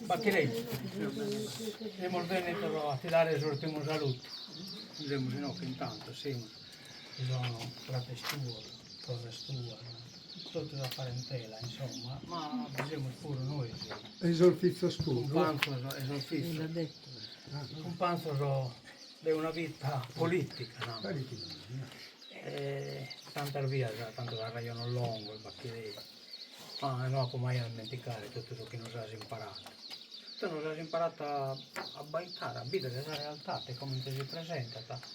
Bachirè, semus bennidos a ti dare s'urtimu saludu, semus inoghe in tantos, semus, bi sono frates tuos, sorres tuas, totu sa parentela, insomma, ma bi semus puru nois. E sos fizos puru. Cumpanzos e sos fizos, cumpanzos de una vita politica, no? E tantas bias, tantos arrejonos longos, Bachirè, ma no apo mai a ismenticare totu su chi nos as imparadu. Tue nos as imparadu a abbaitare, a bìdere sa realtate comente si presentat,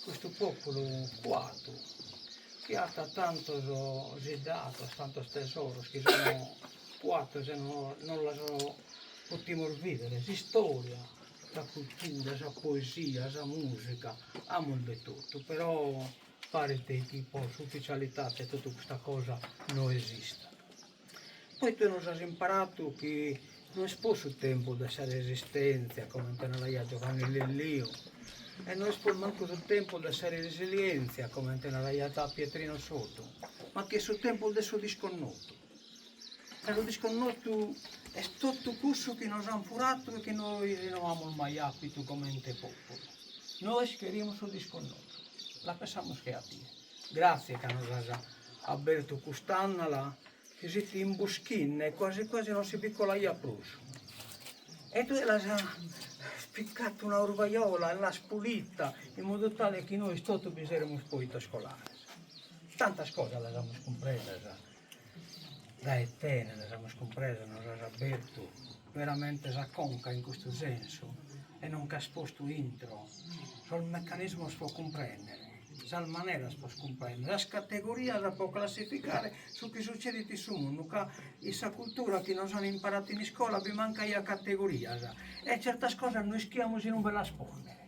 custu pòpulu cuadu chi at tantos siddados, tantos tesoros chi sono cuados e no no los potimus bìdere, s'istòria sa cultura, sa poesia, sa musica, amus de totu, però paret chi po s'ufficialitate totu custa cosa no esistat. Poi tue nos as imparadu chi no est prus su tempus de sa resistèntzia, comente naraiat Giovanni Lilliu, e no est prus mancu su tempus de sa resilièntzia, comente naraiat Pietrino Soddu, ma chi est su tempus de su disconnotu. Ca su disconnotu est totu cussu chi nos an furatu e chi nois no amus mai apitu comente populu. Nois cherimus su disconnotu. La pensamus che a tie. Gratzie ca nos as abertu cust'andala chi si fit imbuschinne e quasi quasi non si bi colaiat prus. E tue l'as picatu una urvaiola e l'as pulita in modu tale chi nois totu bi seremus pòitos colare. Tantas cosas las amus cumpresas Dae tene las amus cumpresas, nos as abertu veramente sa conca in custu sensu e nos nch'as postu intro sos mecanismos pro cumprèndere, sas maneras pro cumprèndere, sas categorias pro classificare su chi sutzedit in su mundu, ca in sa cultura chi nos an imparadu in iscola bi mancaiat categorias e certas cosas no ischiamus in ube las pònnere.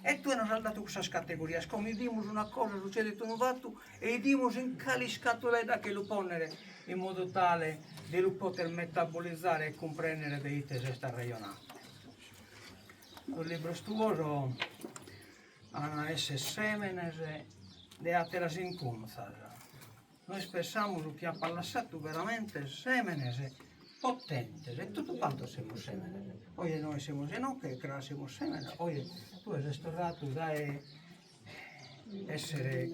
E tue nos as datu cussas categorias, como 'idimus una cosa, sutzedit unu fatu e 'idimus in cale iscatuledda che lu pònnere in modu tale de lu poter metabolizare e cumprèndere de ite s'est arrejonande. Sos libros tuos an a esser sèmenes de àteras incunzas. Nois pensamus chi apas lassatu veramente sèmenes potentes e totu cantos semus sèmenes. Oje nois semus inoche e cras semus sèmenes, oje tue ses torratu dae èssere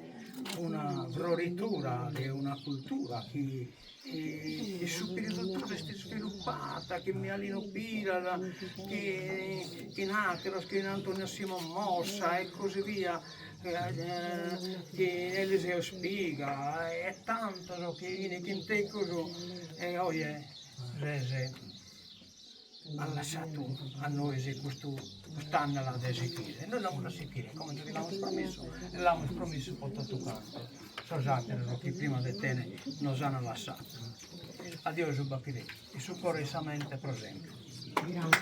una froritura de una cultura chi in su periodu tuo s'est isvilupata, chin Mialinu Piras, chin àteros, chin Antonio Simon Mossa e così via chin Eliseo Spiga e tantos chi fin chin tecus e oje ses as lassatu a nois custu cust'andala de sichire e nois l'amus a sichire comente ti l'amus promissu e l'amus promissu po totu cantu sos ateros chi prima de tene nos an lassatu. Adiosu Bachirè, in su coro e in sa mente pro sempre. Grazie.